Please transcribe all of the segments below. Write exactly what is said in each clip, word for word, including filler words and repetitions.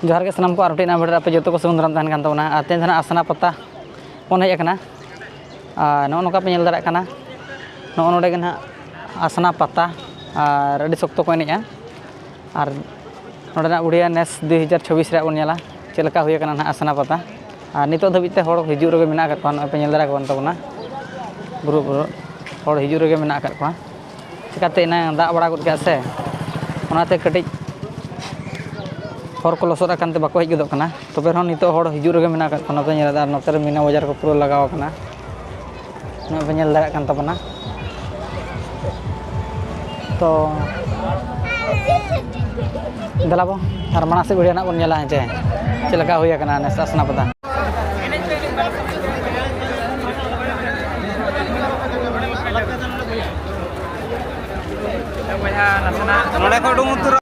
ᱡᱚᱦᱟᱨ ᱜᱮ ᱥᱟᱱᱟᱢ ᱠᱚ, ᱟᱨ ᱢᱤᱫᱴᱤᱡ ᱱᱟᱣᱟ video ᱨᱮ ᱟᱯᱮ ᱡᱚᱛᱚ ᱠᱚ ᱥᱟᱹᱜᱩᱱ ᱫᱟᱨᱟᱢ ᱛᱟᱦᱮᱱ ᱠᱟᱱ ᱛᱟᱵᱚᱱᱟ᱾ ᱟᱨ ᱛᱮᱦᱮᱧ ᱫᱚ ᱱᱟᱦᱟᱜ ᱟᱥᱱᱟ ᱯᱟᱛᱟ ᱵᱚᱱ ᱦᱮᱡ ᱟᱠᱟᱱᱟ᱾ ᱟᱨ ᱱᱚᱜᱼᱚ ᱱᱚᱝᱠᱟ ᱯᱮ ᱧᱮᱞ ᱫᱟᱲᱮᱭᱟᱜ ᱠᱟᱱᱟ, ᱱᱚᱜᱼᱚ ᱱᱚᱰᱮ ᱜᱮ ᱱᱟᱦᱟᱜ ᱟᱥᱱᱟ ᱯᱟᱛᱟ, ᱟᱨ ᱟᱹᱰᱤ ᱥᱚᱠᱛᱚ ᱠᱚ ᱮᱱᱮᱡᱼᱟ᱾ ᱟᱨ ᱱᱚᱰᱮᱱᱟᱜ ᱩᱰᱤᱭᱟ ᱱᱮᱥ ᱫᱩ ᱦᱟᱡᱟᱨ ᱪᱷᱟᱵᱵᱤᱥ ᱨᱮᱭᱟᱜ ᱵᱚᱱ ᱧᱮᱞᱟ, ᱪᱮᱫ ᱞᱮᱠᱟ ᱦᱩᱭ ᱟᱠᱟᱱᱟ ᱱᱟᱦᱟᱜ ᱟᱥᱱᱟ ᱯᱟᱛᱟ᱾ ᱟᱨ ᱱᱤᱛᱚᱜ ᱫᱷᱟᱹᱵᱤᱡ ᱛᱮ ᱦᱚᱲ ᱦᱤᱡᱩᱜ ᱨᱮᱜᱮ ᱢᱮᱱᱟᱜ ᱟᱠᱟᱫ ᱠᱚᱣᱟ, ᱱᱚᱜᱼᱚᱭ ᱯᱮ ᱧᱮᱞ ᱫᱟᱲᱮ ᱠᱚ ᱠᱟᱱ ᱛᱟᱵᱚᱱᱟ, ᱵᱩᱨᱩ ᱵᱩᱨᱩ ᱦᱚᱲ ᱦᱤᱡᱩᱜ ᱨᱮᱜᱮ ᱢᱮᱱᱟᱜ ᱟᱠᱟᱫ ᱠᱚᱣᱟ᱾ ᱪᱤᱠᱟᱹᱛᱮ ᱮᱱᱟᱝ ᱫᱟᱜ ᱵᱟᱲᱟ ᱜᱚᱫ ᱠᱮᱫᱟ ᱥᱮ, ᱚᱱᱟᱛᱮ ᱠᱟᱹᱴᱤᱡ ᱦᱚᱨ ᱠᱚ ᱞᱚᱥᱚᱫ ᱟᱠᱟᱱ ᱛᱮ ᱵᱟᱠᱚ ᱦᱮᱡ ᱜᱚᱫᱚᱜ ᱠᱟᱱᱟ᱾ ᱛᱚᱵᱮ ᱨᱮᱦᱚᱸ ᱱᱤᱛᱚᱜ ᱦᱚᱲ ᱦᱤᱡᱩᱜ ᱨᱮᱜᱮ ᱢᱮᱱᱟᱜ ᱟᱠᱟᱫ ᱠᱚᱣᱟ᱾ ᱱᱚᱛᱮ ᱧᱮᱞ ᱮᱫᱟ, ᱟᱨ ᱱᱚᱛᱮ ᱨᱮ ᱢᱤᱱᱟ ᱵᱟᱡᱟᱨ ᱠᱚ ᱯᱩᱨᱟᱹ ᱞᱟᱜᱟᱣ ᱟᱠᱟᱱᱟ, ᱱᱚᱜᱼᱚᱭ ᱯᱮ ᱧᱮᱞ ᱫᱟᱲᱮᱭᱟᱜ ᱠᱟᱱ ᱛᱟᱵᱚᱱᱟ᱾ ᱛᱚ ᱫᱮᱞᱟ ᱵᱚ, ᱟᱨ ᱢᱟᱲᱟᱝ ᱥᱮᱫ video ᱱᱟᱜ ᱵᱚᱱ ᱧᱮᱞᱟ ᱡᱮ ᱪᱮᱫ ᱞᱮᱠᱟ ᱦᱩᱭ ᱟᱠᱟᱱᱟ ᱱᱮᱥ ᱟᱥᱱᱟ ᱯᱟᱛᱟ᱾ ᱵᱚᱭᱦᱟ, ᱱᱟᱥᱮᱱᱟᱜ ᱱᱚᱰᱮ ᱠᱷᱚᱱ ᱩᱰᱩᱝ ᱩᱛᱟᱹᱨᱚᱜ᱾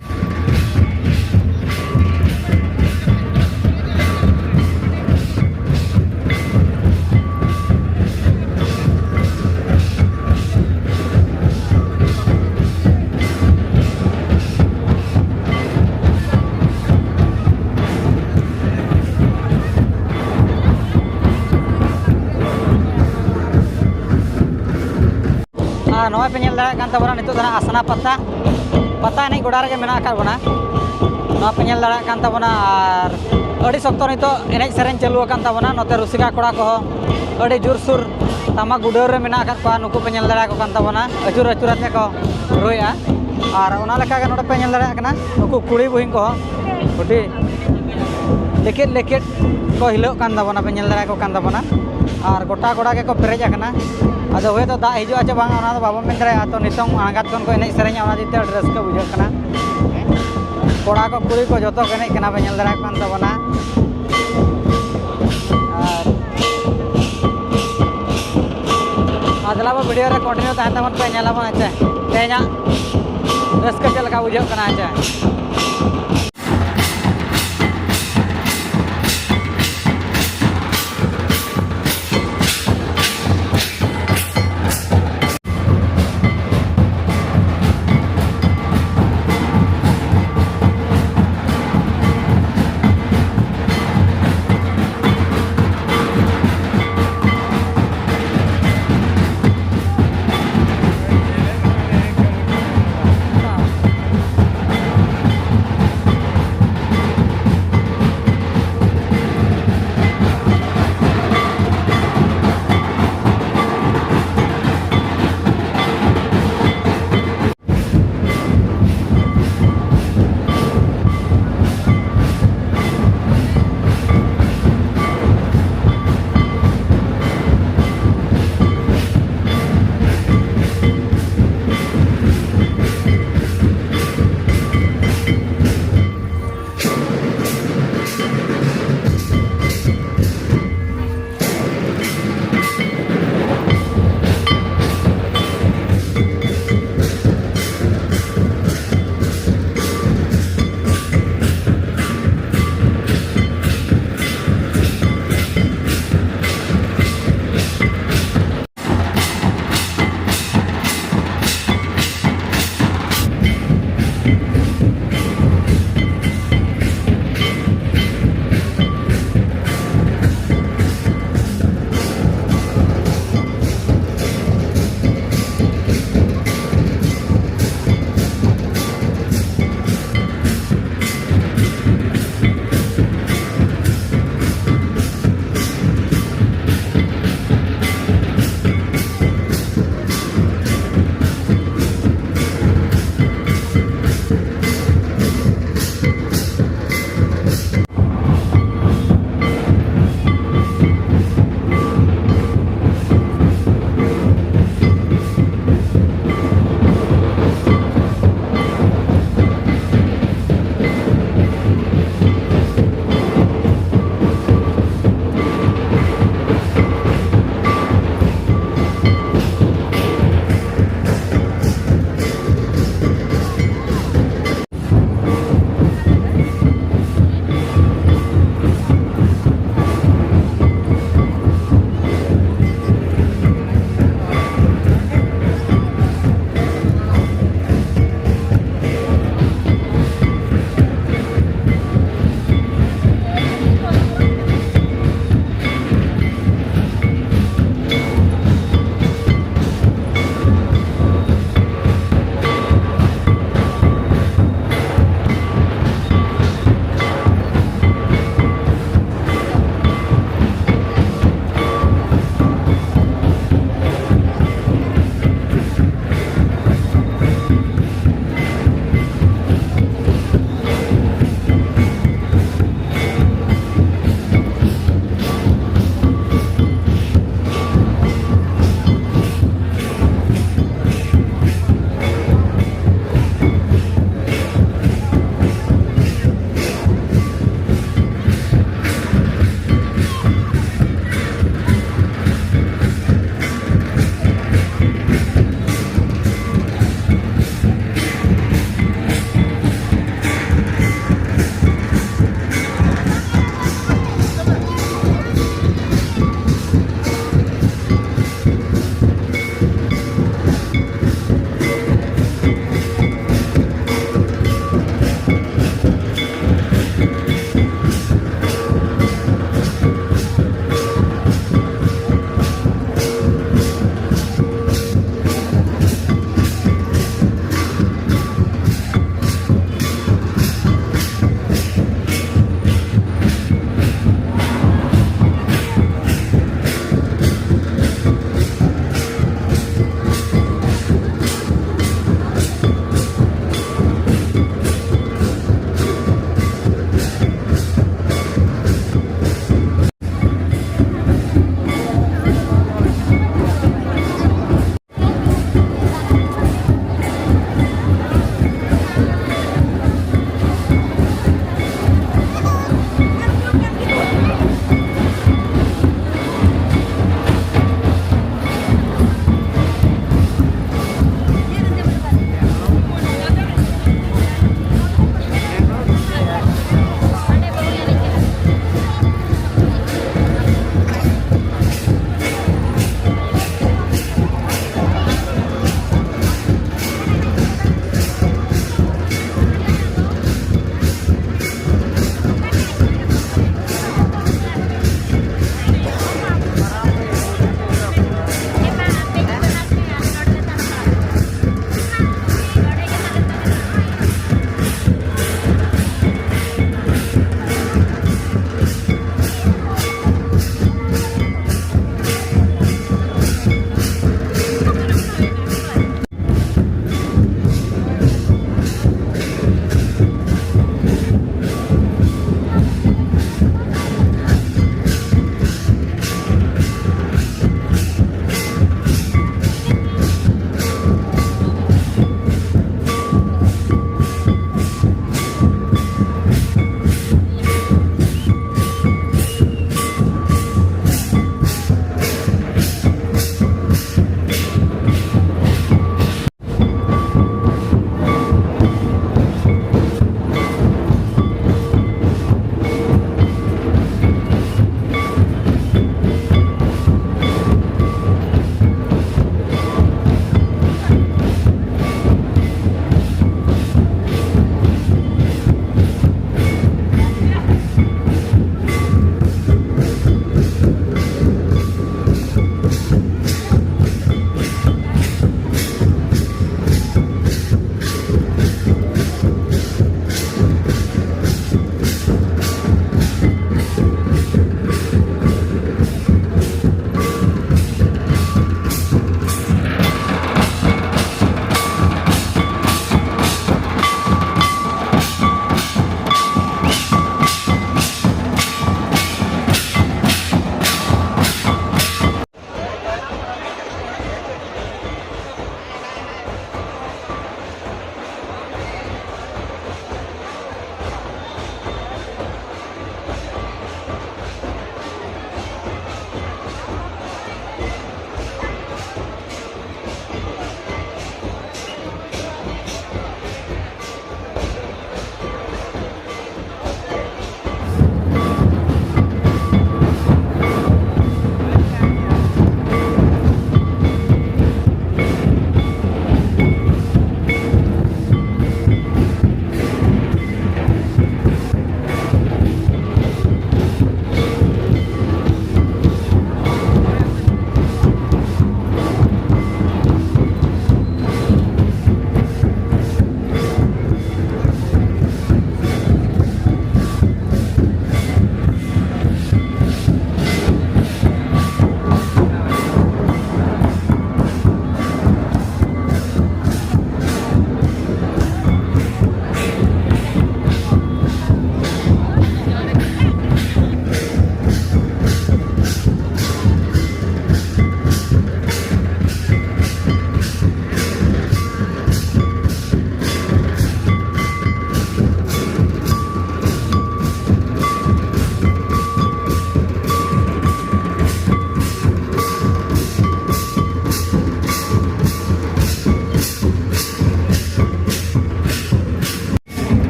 ᱟᱨ ᱱᱚᱜᱼᱚᱭ ᱯᱮ ᱧᱮᱞ ᱫᱟᱲᱮᱭᱟᱜ ᱠᱟᱱ ᱛᱟᱵᱚᱱᱟ, ᱱᱤᱛᱚᱜ ᱫᱚ ᱱᱟᱜ ᱟᱥᱱᱟ ᱯᱟᱛᱟ, ᱯᱟᱛᱟ ᱮᱱᱮᱡ ᱜᱚᱰᱟ ᱨᱮᱜᱮ ᱢᱮᱱᱟᱜ ᱟᱠᱟᱫ ᱵᱚᱱᱟ᱾ ᱱᱚᱣᱟ ᱯᱮ ᱧᱮᱞ ᱫᱟᱲᱮᱭᱟᱜ ᱠᱟᱱ ᱛᱟᱵᱚᱱᱟ᱾ ᱟᱨ ᱟᱹᱰᱤ ᱥᱚᱠᱛᱚ ᱱᱤᱛᱚᱜ ᱮᱱᱮᱡ ᱥᱮᱨᱮᱧ ᱪᱟᱹᱞᱩ ᱟᱠᱟᱱ ᱛᱟᱵᱚᱱᱟ᱾ ᱱᱚᱛᱮ ᱨᱩᱥᱤᱠᱟ ᱠᱚᱲᱟ ᱠᱚᱦᱚᱸ ᱟᱹᱰᱤ ᱡᱳᱨᱥᱳᱨ ᱴᱟᱢᱟᱠ ᱩᱰᱟᱹᱣ ᱨᱮ ᱢᱮᱱᱟᱜ ᱟᱠᱟᱫ ᱠᱚᱣᱟ᱾ ᱱᱩᱠᱩ ᱯᱮ ᱧᱮᱞ ᱫᱟᱲᱮᱭᱟᱠᱚ ᱠᱟᱱ ᱛᱟᱵᱚᱱᱟ, ᱟᱹᱪᱩᱨ ᱟᱹᱪᱩᱨ ᱟᱛᱮ ᱠᱚ ᱨᱩᱭᱮᱫᱼᱟ᱾ ᱟᱨ ᱚᱱᱟ ᱞᱮᱠᱟᱜᱮ ᱱᱚᱰᱮ ᱯᱮ ᱧᱮᱞ ᱫᱟᱲᱮᱭᱟᱜ ᱠᱟᱱᱟ, ᱱᱩᱠᱩ ᱠᱩᱲᱤ ᱵᱩᱦᱤᱱ ᱠᱚᱦᱚᱸ ᱟᱹᱰᱤ ᱞᱤᱠᱤᱫ ᱞᱤᱠᱤᱫ ᱠᱚ ᱦᱤᱞᱟᱹᱜ ᱠᱟᱱ ᱛᱟᱵᱚᱱᱟ, ᱯᱮ ᱧᱮᱞ ᱫᱟᱲᱮᱭᱟᱠᱚ ᱠᱟᱱ ᱛᱟᱵᱚᱱᱟ᱾ ᱟᱨ ᱜᱚᱴᱟ ᱜᱚᱰᱟ ᱜᱮᱠᱚ ᱯᱮᱨᱮᱡ ᱟᱠᱟᱱᱟ᱾ ᱟᱫᱚ ᱦᱳᱭᱛᱳ ᱫᱟᱜ ᱦᱤᱡᱩᱜᱼᱟ ᱪᱮ ᱵᱟᱝ, ᱚᱱᱟ ᱫᱚ ᱵᱟᱵᱚᱱ ᱢᱮᱱ ᱫᱟᱲᱮᱭᱟᱜᱼᱟ᱾ ᱛᱚ ᱱᱤᱛᱚᱝ ᱟᱬᱜᱟᱛ ᱠᱷᱚᱱ ᱠᱚ ᱮᱱᱮᱡ ᱥᱮᱨᱮᱧᱟ, ᱚᱱᱟ ᱤᱫᱤ ᱛᱮ ᱟᱹᱰᱤ ᱨᱟᱹᱥᱠᱟᱹ ᱵᱩᱡᱷᱟᱹᱜ ᱠᱟᱱᱟ᱾ ᱠᱚᱲᱟ ᱠᱚ ᱠᱩᱲᱤ ᱠᱚ ᱡᱚᱛᱚ ᱠᱚ ᱮᱱᱮᱡ ᱠᱟᱱᱟ, ᱯᱮ ᱧᱮᱞ ᱫᱟᱲᱮᱭᱟᱜ ᱠᱟᱱ ᱛᱟᱵᱚᱱᱟ᱾ ᱟᱨ ᱟᱫᱞᱟᱵᱟ video ᱨᱮ continue ᱛᱟᱦᱮᱱ ᱛᱟᱵᱚᱱ ᱯᱮ, ᱧᱮᱞᱟᱵᱚᱱ ᱦᱮᱸᱪᱮ ᱛᱮᱦᱮᱧᱟᱜ ᱨᱟᱹᱥᱠᱟᱹ ᱪᱮᱫ ᱞᱮᱠᱟ ᱵᱩᱡᱷᱟᱹᱜ ᱠᱟᱱᱟ ᱦᱮᱸᱪᱮ᱾